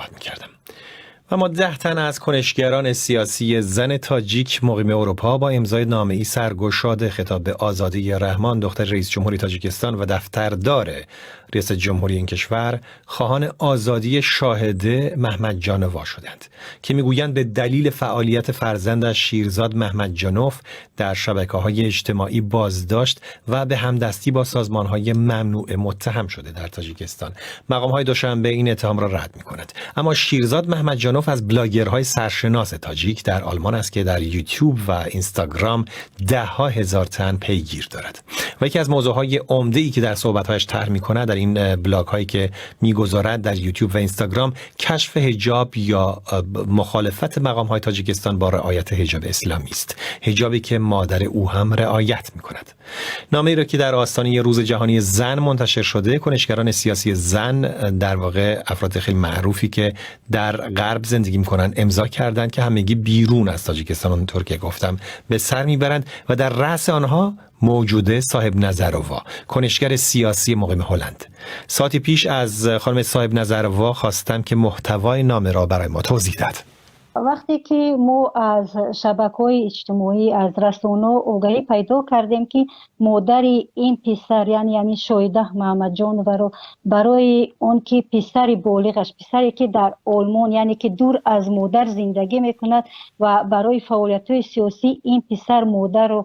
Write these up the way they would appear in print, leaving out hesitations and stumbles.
صحبت میکردم. و اما 10 تن از کنشگران سیاسی زن تاجیک مقیم اروپا با امضای نامه‌ای سرگشاده خطاب به آزاده رحمان، دختر رئیس جمهوری تاجیکستان و دفتردار ریاست جمهوری این کشور، خواهان آزادی شاهده محمد جانوا شدند که میگویند به دلیل فعالیت فرزندش شیرزاد محمد جانوف در شبکه های اجتماعی بازداشت و به همدستی با سازمان های ممنوع متهم شده در تاجیکستان. مقام های دوشنبه این اتهام را رد می کند. اما شیرزاد محمد جانوف از بلاگرهای سرشناس تاجیک در آلمان است که در یوتیوب و اینستاگرام ده ها هزار تن پیگیر دارد و یکی از موضوعهای عمده ای که در صحبتهایش طرح می کند، در این بلاگ هایی که میگذارد در یوتیوب و اینستاگرام، کشف حجاب یا مخالفت مقام های تاجیکستان با رعایت حجاب اسلامی است، حجابی که مادر او هم رعایت می کند. نامه ای را که در آستانه روز جهانی زن منتشر شده، کنشگران سیاسی زن، در واقع افراد خیلی معروفی که در غرب زندگی میکنن، امضا کردند که همگی بیرون از تاجیکستان، اونطور که گفتم، به سر میبرند و در رأس آنها موجوده صاحب نظروا، کنشگر سیاسی مقیم هلند. ساعتی پیش از خانم صاحب نظروا خواستم که محتوای نامه را برای ما توضیح دهد. Вақте ки мо аз шабакаҳои иҷтимоӣ, аз расонаҳо огаҳӣ пайдо кардем, ки модари ин писар, яъне ҳамин Шоҳида Маҳамадҷоноваро барои он ки писари болиғаш, писаре ки дар Олмон, яъне ки дур аз модар зиндагӣ мекунад, ва барои фаъолиятҳои сиёсӣ ин писар модарро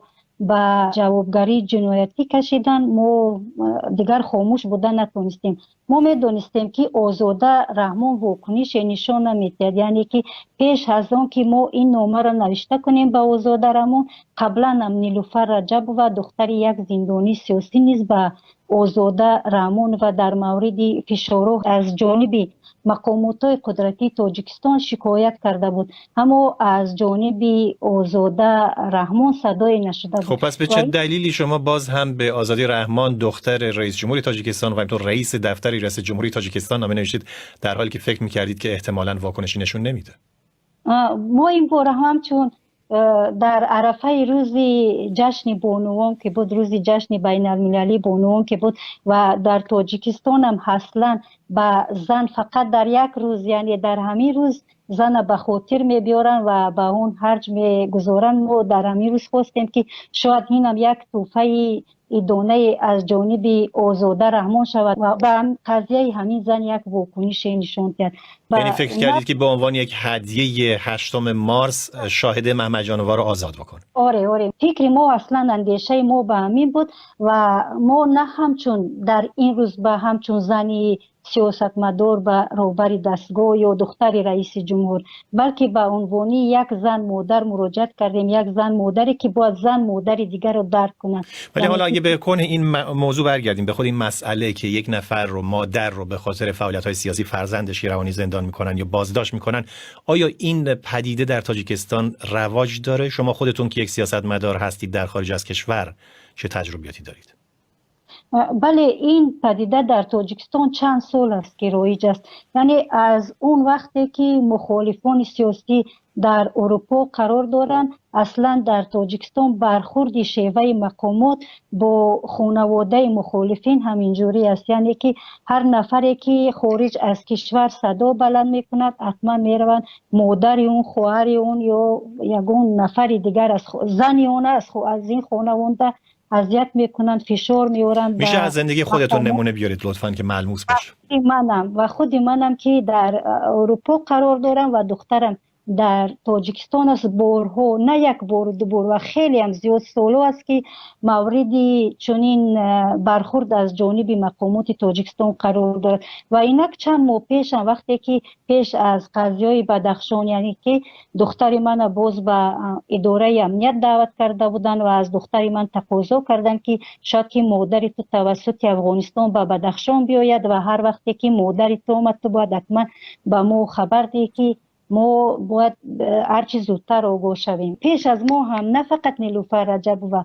ба ҷавобгарии ҷиноятӣ кашиданд, мо дигар хомӯш буда натонистем. Мо медонистем, ки Озода Раҳмон вокунише нишон намедиҳад, яъне ки пеш аз он ки мо ин номаро навишта кунем ба Озода Раҳмон, қаблан ҳам Нилуфар Раҷабова, духтари як зиндонии сиёсӣ, низ ба Озода Раҳмонова дар мавриди фишорҳо аз ҷониби мақомотҳои қудратии Тоҷикистон шикоят карда буд, аммо аз ҷониби Озода Раҳмон садое нашуда буд. خب، پس به چه دلیلی شما باز هم به آزادی رحمان، دختر رئیس جمهوری تاجیکستان و همینطور رئیس دفتر ریاست جمهوری تاجیکستان، نامه نوشتید، در حالی که فکر می‌کردید که احتمالاً واکنشی نشون نمیده؟ Мо ин бора ҳамчун дар арафаи рӯзи ҷашни бонувон ки буд, рӯзи ҷашни байналмилалии бонувон ки буд, ва дар Тоҷикистонам аслан ба зан фақат дар як рӯз, яъне дар ҳамин рӯз зана ба хотир мебиёранд ва ба он ҳарҷ мегузоранд, мо дар ҳамин рӯз хостем, ки шояд инам як тӯҳфаи идонае аз ҷониби Озода Раҳмон шавад ва ба қазияи ҳамин зан як вокунише нишон диҳад. یعنی فکر کردید که به عنوان یک هدیه هشتم مارس شاهده محمدجانова رو آزاد بکن؟ آره، فکر ما، اصلا اندیشه ما به همین بود و ما نه همچون در این روز به همچون زنی سیاستمدار به роҳбари дастгоҳ ё духтари раиси ҷумҳур, балки ба унвони як зан модар муроҷиат кардем, як зан модаре ки бояд зан модари дигарро дарк кунад. ولی حالا اگه به کنه این موضوع برگردیم، به خود این مسئله که یک نفر رو، مادر رو به خاطر فعالیت های سیاسی فرزندش روانی زندان میکنن یا بازداشت میکنن، آیا این پدیده در تاجیکستان رواج داره؟ شما خودتون که یک سیاستمدار هستید در خارج از کشور، چه تجربیاتی دارید؟ Бале, ин падида дар Тоҷикистон чанд сол аст, ки роиҷ аст, яъне аз он вақте ки мухолифони сиёсӣ дар Урупо қарор доранд, аслан дар Тоҷикистон бархурди шеваи мақомот бо хонаводаи мухолифин ҳаминҷурӣ аст, яъне ки ҳар нафаре ки хориҷ аз кишвар садо баланд мекунад, ҳатман мераванд модари он, хоҳари он ё ягон нафари дигар аз зани он аз ин хонавода азият мекунанд, фишор меоранд. میشه از زندگی خودتون نمونه بیارید لطفا که ملموس باشه؟ манам ва худи манам ки дар Аврупо қарор дорам ва духтарам дар Тоҷикистон аст, борҳо, на як бору ду бор, ва хелеам зиёд солҳо аст, ки мавриди чунин бархурд аз ҷониби мақомоти Тоҷикистон қарор дорад. Ва инак чанд моҳ пешам, вақте ки пеш аз қазияи Бадахшон, яъне ки духтари мана боз ба идораи амният даъват карда буданд ва аз духтари ман тақозо карданд, ки шояд ки модари ту тавассути Афғонистон ба Бадахшон биёяд ва ҳар вақте ки модари ту омад, ту бояд ҳатман ба мо хабар диҳӣ, ки мо бояд ҳарчи зудтар огоҳ шавем. Пеш аз мо ҳам на фақат Нилуфар Раҷабова,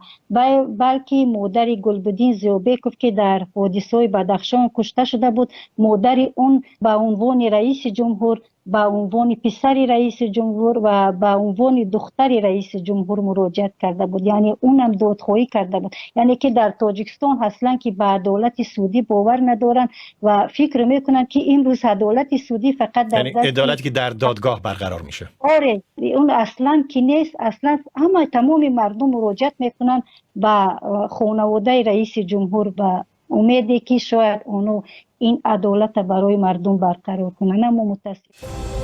балки модари Гулбуддин Зиёбеков, ки дар ҳодисаҳои Бадахшон кушта шуда буд, модари он ба унвони раиси ҷумҳур Ба унвони писари раиси ҷумҳур ва ба унвони духтари раиси ҷумҳур муроҷиат карда буд, яъне унам додхоҳӣ карда буд. Яъне ки дар Тоҷикистон аслан ки ба адолати судӣ бовар надоранд ва фикр мекунанд, ки имрӯз адолати судӣ фақат дар یعنی عدالتی که در دادگاه برقرار میشه. آره، اون اصلا که نیست. اصلا همه تمام مردم مراجعت میکنن به خانواده رئیس جمهور به امیدی که شاید اونو این عدالت برای مردم برقرار کنن، اما متاسف